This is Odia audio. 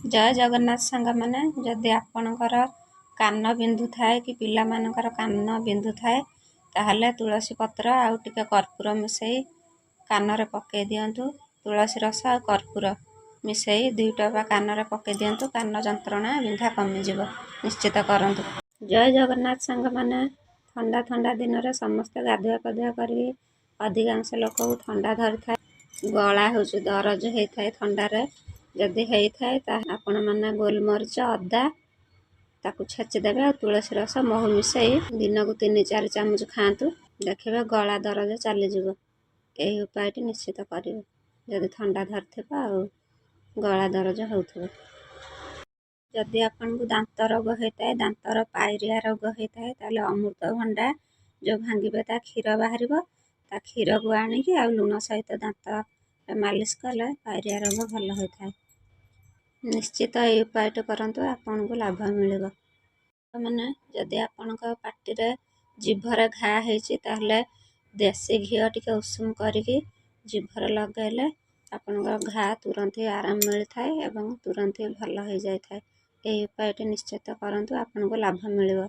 ଜୟ ଜଗନ୍ନାଥ ସାଙ୍ଗମାନେ। ଯଦି ଆପଣଙ୍କର କାନ ବିନ୍ଧୁଥାଏ କି ପିଲାମାନଙ୍କର କାନ ବିନ୍ଧୁଥାଏ, ତାହେଲେ ତୁଳସୀ ପତ୍ର ଆଉ ଟିକେ କର୍ପୂର ମିଶାଇ କାନରେ ପକାଇ ଦିଅନ୍ତୁ। ତୁଳସୀ ରସ ଆଉ କର୍ପୂର ମିଶାଇ 2 ଟୋପା କାନରେ ପକାଇ ଦିଅନ୍ତୁ, କାନ ଯନ୍ତ୍ରଣା ବିନ୍ଧା କମିଯିବ। ନିଶ୍ଚିତ କରନ୍ତୁ। ଜୟ ଜଗନ୍ନାଥ ସାଙ୍ଗମାନେ। ଥଣ୍ଡା ଥଣ୍ଡା ଦିନରେ ସମସ୍ତେ ଗାଧୁଆ ପାଧୁଆ କରିକି ଅଧିକାଂଶ ଲୋକକୁ ଥଣ୍ଡା ଧରିଥାଏ, ଗଳା ହେଉଛି ଦରଜ ହେଇଥାଏ। ଥଣ୍ଡାରେ ଯଦି ହେଇଥାଏ, ତାହେଲେ ଆପଣମାନେ ଗୋଲମରିଚ, ଅଦା ତାକୁ ଛେଚିଦେବେ ଆଉ ତୁଳସୀ ରସ, ମହୁ ମିଶାଇ ଦିନକୁ 3-4 ଚାମଚ ଖାଆନ୍ତୁ, ଦେଖିବେ ଗଳା ଦରଜ ଚାଲିଯିବ। ଏହି ଉପାୟଟି ନିଶ୍ଚିତ କରିବେ ଯଦି ଥଣ୍ଡା ଧରିଥିବ ଆଉ ଗଳା ଦରଜ ହେଉଥିବ। ଯଦି ଆପଣଙ୍କୁ ଦାନ୍ତ ରୋଗ ହେଇଥାଏ, ଦାନ୍ତର ପାଇରିଆ ରୋଗ ହେଇଥାଏ, ତାହେଲେ ଅମୃତଭଣ୍ଡା ଯେଉଁ ଭାଙ୍ଗିବେ ତା କ୍ଷୀର ବାହାରିବ। ତା କ୍ଷୀରକୁ ଆଣିକି ଆଉ ଲୁଣ ସହିତ ଦାନ୍ତ ମାଲିସ କଲେ ପାଇରିଆ ରୋଗ ଭଲ ହୋଇଥାଏ। ନିଶ୍ଚିତ ଏହି ଉପାୟଟି କରନ୍ତୁ, ଆପଣଙ୍କୁ ଲାଭ ମିଳିବ। ମାନେ ଯଦି ଆପଣଙ୍କ ପାଟିରେ, ଜିଭରେ ଘା ହେଇଛି, ତାହେଲେ ଦେଶୀ ଘିଅ ଟିକେ ଉଷୁମ କରିକି ଜିଭରେ ଲଗାଇଲେ ଆପଣଙ୍କର ଘା ତୁରନ୍ତ ଆରାମ ମିଳିଥାଏ ଏବଂ ତୁରନ୍ତ ଭଲ ହୋଇଯାଇଥାଏ। ଏହି ଉପାୟଟି ନିଶ୍ଚିତ କରନ୍ତୁ, ଆପଣଙ୍କୁ ଲାଭ ମିଳିବ।